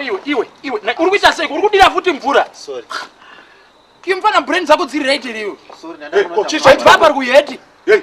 Iwe iwe iwe uri kuita sei? Uri kudira futi mvura. Sorry. Iwe mfana brain dzako dziri right here iwe. Sorry, Hey, ko chii chaitika? Baba ari kuheti. Hey.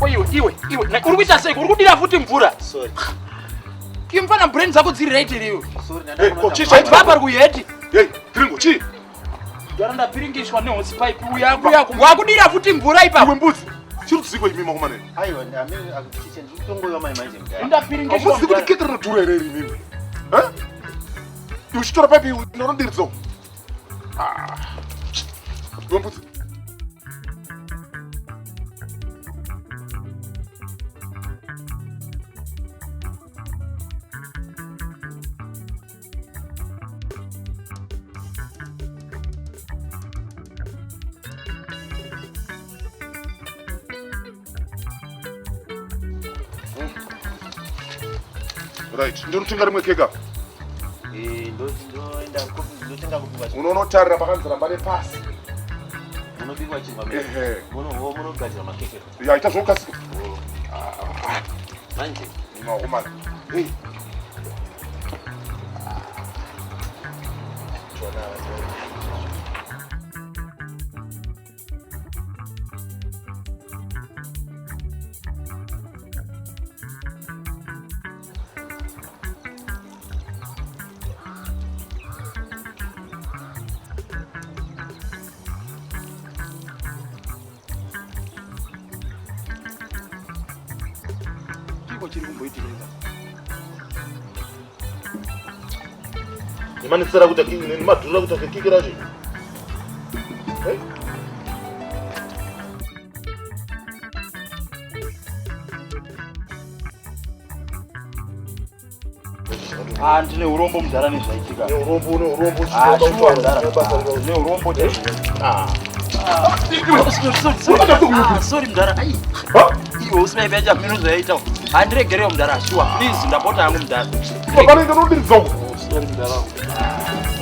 Iwe iwe iwe uri kuita sei? Uri kudira futi mvura. Sorry. Iwe mfana brain dzako dziri right here iwe. Sorry, Hey, ko chii chaitika? Baba ari kuheti. Hey, Gringo, chii? Ndara ndapiringishwa nehosi pipe uya kuya wakudira futi mvura Iwe ipapo. mbudzi. Chiri kudzikwa imi makomana. Aiwa, ndamene akuchiche ndikutongoiwa mai manje mudai. Ndapiringishwa. Hamuzi kuti kete rinodhura here iri imimi? Eh? Iwe uchitora pipe iwe unodiridza uko. Ah. Iwe mbudzi. Right, ndinotenga rimwe keka. Eh, ndoenda ndotenga kubikwa chingwa. Unonotarira pakanzi ramba nepasi. Munobikwa chingwa. Ehe. Muno munogadzira makeke. Ya, ita zvokukasika. Manje. Makomana. Hey. Chiko chiri kumboitika ipapo. Nemanetsera kuita nemadhurira kuita keke racho. Hey. Ah, ndine urombo mudhara nezvaitika. Neurombo neurombo. Ah, shuwa mudhara. Ndine urombo chaizvo. Ah. Ah, sorry mudhara. Ai. Iwe usina ipa chamino zvayaita. Handiregerewo mudhara shuwa. Please ndapota yangu mudhara. Baba nenda nodiridza uko. Sorry mudhara.